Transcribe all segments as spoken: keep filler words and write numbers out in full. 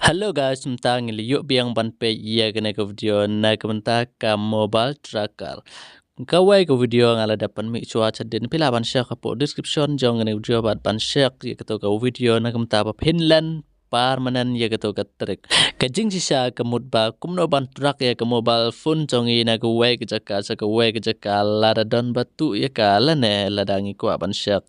Hello guys, mynta ngi la ïoh biang ban peit ïa kane ka video na ka bynta ka mobile tracker. Kawei ka video nga la dep pynmih shuwa shadien, phi lah ban check hapoh description jong kane ka video bad ban check ïa kato ka video na ka bynta ba phin len permanent ïa kato ka trick. Ka jingshisha ka mut ba kumno ban track ïa ka mobile phone jong ngi na kawei ka jaka sha kawei ka jaka lada don ba tuh ïa ka lane lada ngi kwah ban check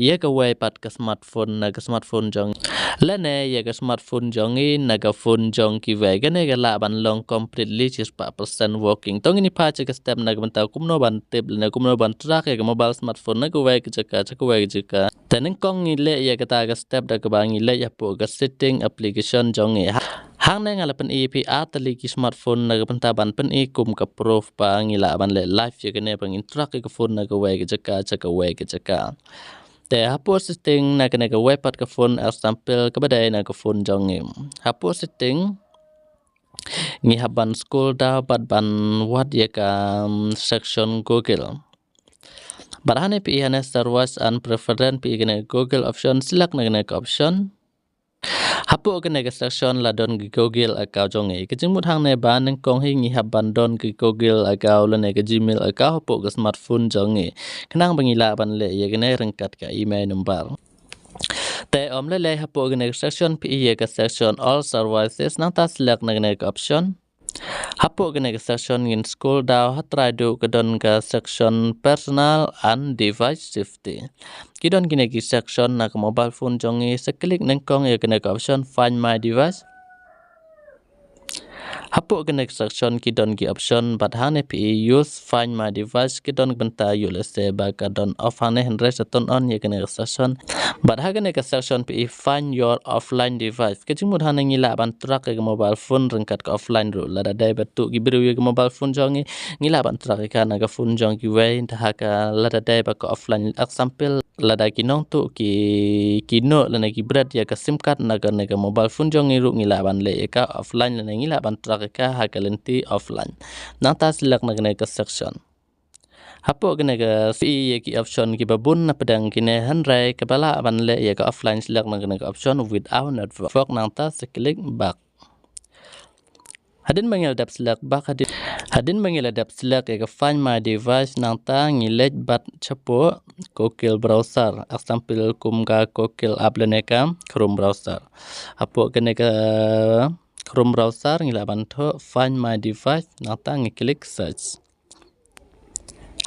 ïa kawei pat ka smartphone na ka smartphone jong ngi lane ïa ka smartphone jong ngi na ka phone jong kiwei. Kane ka lah ban long completely shispah percent working. To ngin ïa phai sha ka step na ka bynta kumno ban tip lane kumno ban track ïa ka mobile smartphone na kawei ka jaka sha kawei ka jaka. Te nyngkong ngi leh ïa kata ka step da kaba ngi leit hapoh ka setting application jong ngi. Ha-, hangne nga la pyni ïa phi ar tylli ki smartphone na ka bynta ban pyni kum ka proof ba ngi lah ban leh live ïa kane ba ngin track ïa ka phone na kawei ka jaka sha kawei ka jaka. Te hapoh setting na kane kawei pat ka phone, example kaba dei na ka phone jong ngi. Hapoh setting ngi hap ban scroll down bad ban wad ïa ka, um, section Google. Bad hangne phi i hangne service and preference, phi i kane Google option, select na kane ka option. Hapoh kane ka section la don ki Google account jong ngi. Ka jingmut hangne ba nyngkong hi ngi hap ban don ki Google account lane ka Gmail account hapoh ka smartphone jong ngi. Khnang ba ngi lah ban leh ïa kane ryngkat ka email number. Te ym lei lei, hapoh kane ka section phi i ïa ka section all services, nangta select na kane ka option. Hapoh kane ka section ngin scroll down, ha trai duh ka don ka section personal and device safety. Ki don kine ki section na ka mobile phone jong ngi, sa click nyngkong ïa kane ka option find my device. Hapoh kane ka section ki don ki option bad hangne phi i use find my device, ki don ka bynta ïoh lehse ba ka don off hangne, hynrei sa turn on ïa kane ka section. Bad ha kane ka section phi i find your offline device. Ka jingmut hangne ngi lah ban track ïa ka mobile phone ryngkat ka offline ruh. Lada dei ba tuh ki briew ïa ka mobile phone jong ngi, ngi lah ban track ïa ka na ka phone jong kiwei, te ha ka lada dei ba ka offline, example lada ki nongtuh ki, ki noh lane ki bret ïa ka sim card na kane ka mobile phone jong ngi ruh ngi lah ban leh ïa ka offline lane ngi lah ban track ïa ka ha ka lynti offline. Nangta select na kane ka section. Hapoh kane ka phi i ïa ki option kiba bun na pdeng kine, hynrei kaba lah ban leh ïa ka offline, select na kane ka option without network, nangta sa click back. Hadien ba ngi la dep select back, hadien, hadien ba ngi la dep select ïa ka find my device, nangta ngi leit bad shapoh Google browser, example kum ka Google app lane ka Chrome browser. Hapoh kane ka Chrome browser ngi lah ban thoh find my device, nangta ngi click search.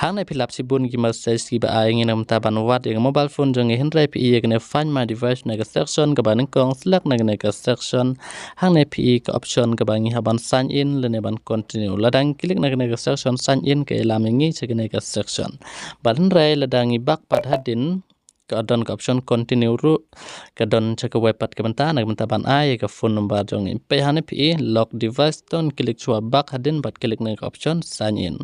Hangne phi lap shibun ki message kiba ai ngi na ka bynta ban wad ïa ka mobile phone jong ngi, hynrei phi i ïa kane find my device na ka section kaba nyngkong, select na kane ka section. Hangne phi i ka option kaba ngi hap ban sign in lane ban continue. Lada ngi click na kane ka section sign in, ka ïalam ïa ngi sha kane ka section. Bad hynrei lada ngi back pat hadien, ka don ka option continue ruh, ka don sha kawei pat ka bynta, na ka bynta ban ai ïa ka phone number jong ngi. Peit hangne phi i lock device, to ngin click shuwa back hadien bad click na ka option sign in.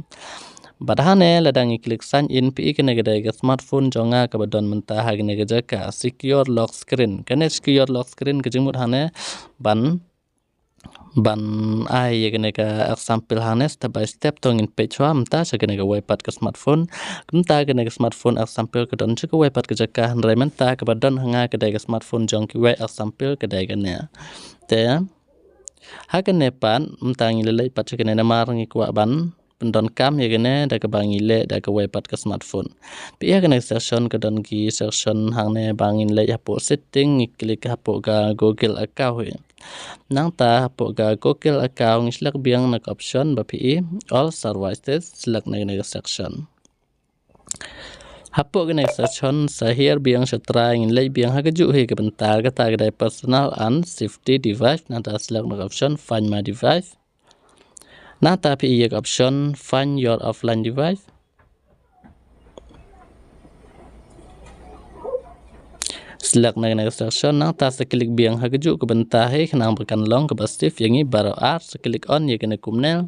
Bad hangne lada ngi click sign in, phi i kane ka dei ka smartphone jong nga kaba don mynta ha kane ka jaka, secure lock screen. Kane secure lock screen ka jingmut hangne ban ban ai ïa kane ka example hangne step by step, to ngin peit shuwa mynta sha kane kawei pat ka smartphone. Mynta kane ka smartphone example ka don sha kawei pat ka jaka, hynrei mynta kaba don ha nga ka dei ka smartphone jong kiwei, example ka dei kane. Te ha kane pat mynta ngi la leit pat sha kane namar ngi kwah ban pyndonkam ïa kane da kaba ngi leh da kawei pat ka smartphone. Phi i ha kane ka section ka don ki section, hangne ba ngin leit hapoh setting, ngi click hapoh ka Google account hi. Nangta hapoh ka Google account ngi select biang na ka option ba phi i all services, select na kane ka section. Hapoh kane ka section sa hiar biang sha trai, ngin leit biang ha kajuh hi ka bynta, kata ka dei personal and safety device, nangta select na ka option find my device. Nangta phi i ïa ka option find your offline device. Select na kane ka section, nangta sa click biang ha kajuh ka bynta hi khnang ba kan long kaba safe ïa ngi baroh ar, sa click on ïa kane kumne.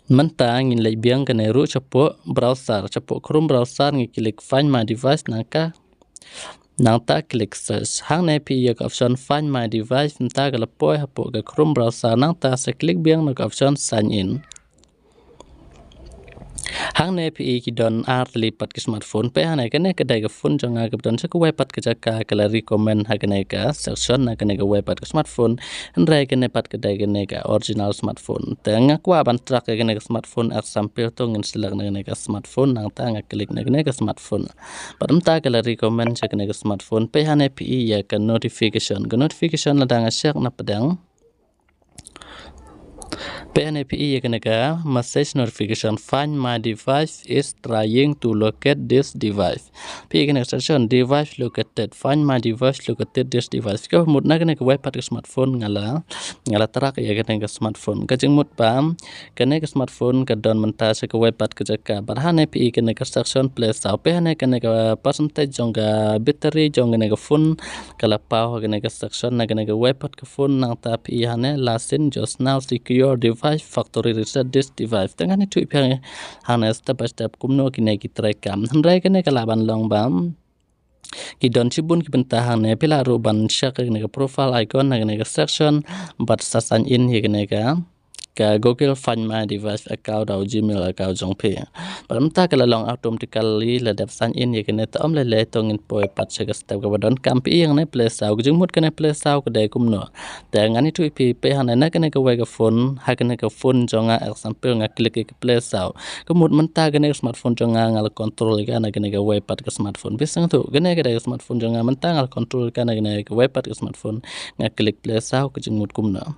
Mynta ngin leit biang kane ruh shapoh browser, shapoh Chrome browser ngi click find my device, nangta Nangta click search. Hangne phi i ïa ka option find my device, mynta ka la poi hapoh ka Chrome browser, nangta sa click biang na ka option sign in. Hangne phi i ki don ar tylli pat ki smartphone. Peit hangne, kane ka dei ka phone jong nga kaba don sha kawei pat ka jaka, ka la recommend ha kane ka section na kane kawei pat ka smartphone. Hynrei kane pat ka dei kane ka original smartphone. Te nga kwah ban track ïa kane ka smartphone, example to ngin select na kane ka smartphone, nangta nga click na kane ka smartphone. Bad mynta ka la recommend sha kane ka smartphone. Peit hangne phi i ïa ka notification. Ka notification lada nga check na pdeng. Peit hangne phi i ïa kane ka message notification, "Find my device is trying to locate this device." Phi i ïa kane ka section, "Device located, find my device located this device." Ka mut na kane kawei pat ka smartphone nga la, nga la track ïa kane ka smartphone. Ka jingmut ba kane ka smartphone ka don mynta sha kawei pat ka jaka. Bad hangne phi i kane ka section Play Saw. Peit hangne kane ka percentage jong ka battery jong kane ka phone ka la paw ha kane ka section na kane kawei pat ka phone. Nangta phi i hangne, "Last seen just now, secure device, factory reset this device." Te ngan ïathuh ïa phi hangne step by step kumno kine ki treikam. Hynrei kane ka lah ban long ba ki don shibun ki bynta hangne. Phi lah ruh ban check ïa kane ka profile icon na kane ka section bad sa sign in ïa kane ka, ka Google Find My Device account, da u Gmail account jong phi. Bad mynta ka la long automatically la dep sign in ïa kane. Te ym lei lei to ngin poi pat sha ka step kaba donkam. Phi i hangne Play Saw. Ka jingmut kane Play Saw ka dei kumno? Te ngan ïathuh ïa phi. Peit hangne na kane kawei ka phone, ha kane ka phone jong nga, example nga click ïa ka Play Saw. Ka mut mynta kane ka smartphone jong nga nga la control ïa ka na kane kawei pat ka smartphone. Phi sngewthuh, kane ka dei ka smartphone jong nga, mynta nga la control ïa ka na kane kawei pat ka smartphone. Nga click Play Saw, ka jingmut kumno?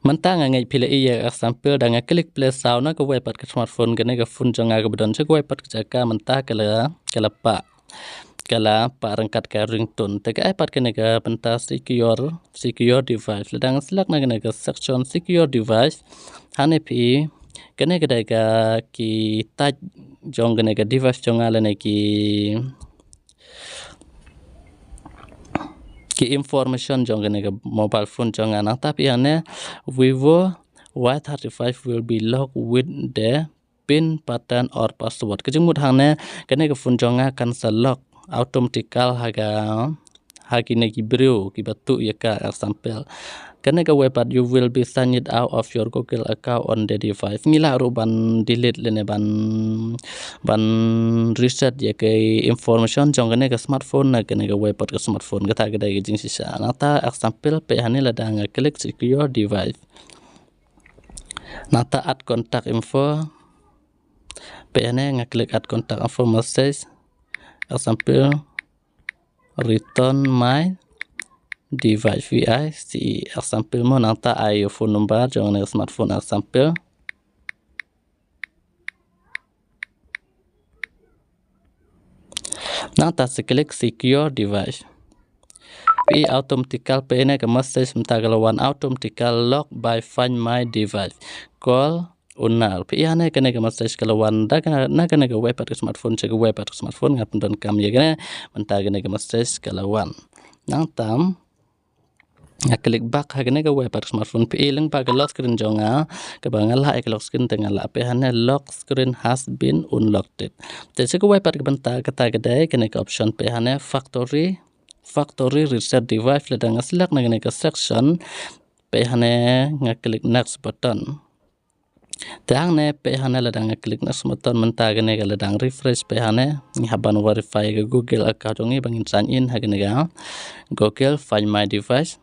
Mynta nga ngeit phi la i ïa ka example, da nga click Play Saw na kawei pat ka smartphone, kane ka phone jong nga kaba don sha kawei pat ka jaka, mynta ka la, ka la pah, ka la pah ryngkat ka ringtone. Te ka ai pat kane ka bynta secure, secure device. Lada nga select na kane ka section secure device, hangne phi i, kane ka dei ka ki touch jong kane ka device jong nga lane ki ki information jong kane ka mobile phone jong nga. Nangta phi i hangne, "Vivo Y thirty-five will be locked with the pin, pattern or password." Ka jingmut hangne, kane ka phone jong nga kan sa lock automatical ha ka, ha kine ki briew kiba tuh ïa ka, example. Kane kawei pat, "You will be signed out of your Google account on the device." Ngi lah ruh ban delete lane ban, ban reset ïa ka information jong kane ka smartphone na kane kawei pat ka smartphone. Kata ka dei ka jingshisha. Nangta example, peit hangne lada nga click secure device. Nangta add contact info. Peit hangne nga click add contact info message. Example, "Return my device," V I C E. Example mo, nangta ai ïa u phone number jong kane ka smartphone, example. Nangta sa click secure device. Phi i automatical, peit hangne ka message mynta ka la wan, "Automatical lock by Find My Device. Call owner." Phi i hangne kane ka message ka la wan da ka, na kane kawei pat ka smartphone sha kawei pat ka smartphone, nga pyndonkam ïa kane, mynta kane ka message ka la wan. Nangta nga click back ha kane kawei pat ka smartphone, phi i lyngba ka lock screen jong nga kaba nga la ai ka lock screen, te nga la, peit hangne, "Lock screen has been unlocked." Te sha kawei pat ka bynta, kata ka dei kane ka option, peit hangne, factory, factory reset device. Lada nga select na kane ka section, peit hangne nga click next button. Te hangne peit hangne lada nga click next button, mynta kane ka la dang refresh. Peit hangne, ngi hap ban verify ka Google account jong ngi ba ngin sign in ha kane ka Google Find My Device.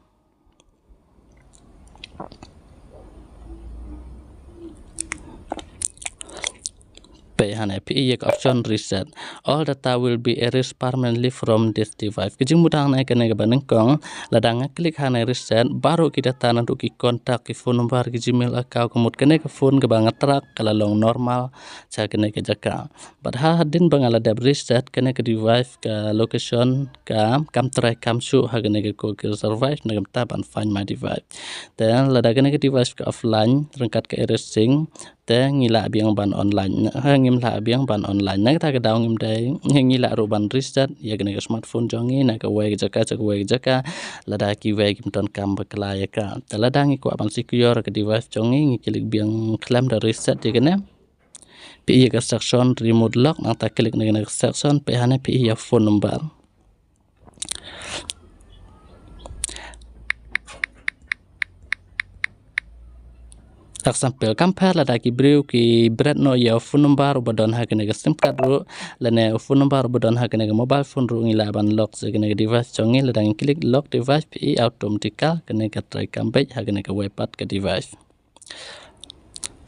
Peit hangne, phi i ïa ka option reset. "All data will be erased permanently from this device." Ka jingmut hangne kane kaba nyngkong, lada nga click hangne reset, baroh ki data naduh ki contact, ki phone number, ki Gmail account, ka mut kane ka phone kaba nga track ka la long normal sha kane ka jaka. Bad hadien ba nga la dep reset, kane ka device ka location ka kam treikam shuh ha kane ka Google service, na ka bynta ban Find My Device. Te lada kane ka device ka offline ryngkat ka erasing, te ngi lah biang ban online, ha, ngim lah biang ban online. Na kata ka daw ngim dei, ngi lah ruh ban reset ïa kane ka smartphone jong ngi na kawei ka jaka sha kawei ka jaka, lada kiwei kim donkam bakla ïa ka. Te lada ngi kwah ban secure ka device jong ngi, ngi click biang khlem da reset ïa kane. Phi ïa ka section remote lock, nangta click na kane ka section, phi hangne phi ïa phone number. Example, compare lada ki briew ki bret noh ïa u phone number uba don ha kane ka sim card ruh, lane u phone number uba don ha kane ka mobile phone ruh ngi lah ban lock ïa kane ka device jong ngi, lada ngi click lock device phi i automatical kane ka trei kam beit ha kane ka wifi ka device.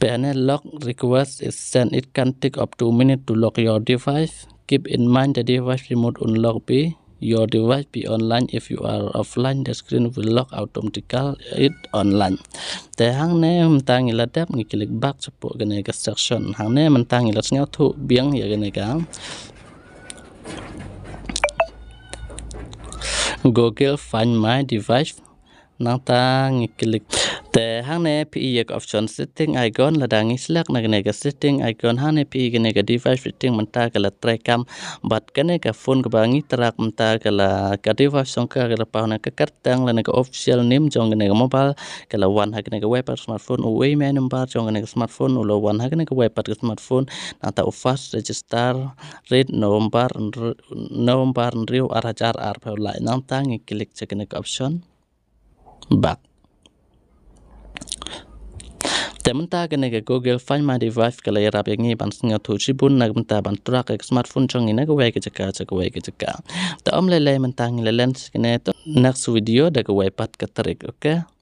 Phi hangne lock request is sent. It can take up to a minute to lock your device. Keep in mind the device remote won't lock be your device be online. If you are offline, the screen will lock automatically it online. Te hangne mynta ngi la dep ngi click back shapoh kane ka section. Hangne mynta ngi la sngewthuh biang ïa kane ka Google Find My Device. Nangta ngi click. Te hangne phi ïa ka option setting icon, lada ngi select na kane ka setting icon hangne phi ïa kane ka device setting mynta ka la trei kam bad kane ka phone kaba ngi track mynta ka la ka device jong ka ka la paw na ka kyrteng lane ka official name jong kane ka mobile ka la wan ha kane ka wifi smartphone, u email number jong kane ka smartphone u la wan ha kane ka wifi ka smartphone, nangta u first register date November, November hynriew ar hajar arphew lai. Nangta ngi click ïa kane ka option back. Te mynta kane ka Google Find My Device ka la ïarap ïa ngi ban sngewthuh shibun na ka bynta ban track ïa ka smartphone jong ngi na kawei ka jaka sha kawei ka jaka. Te ym lei lei mynta ngi la len sha kane, te next video da kawei pat ka trick, okay?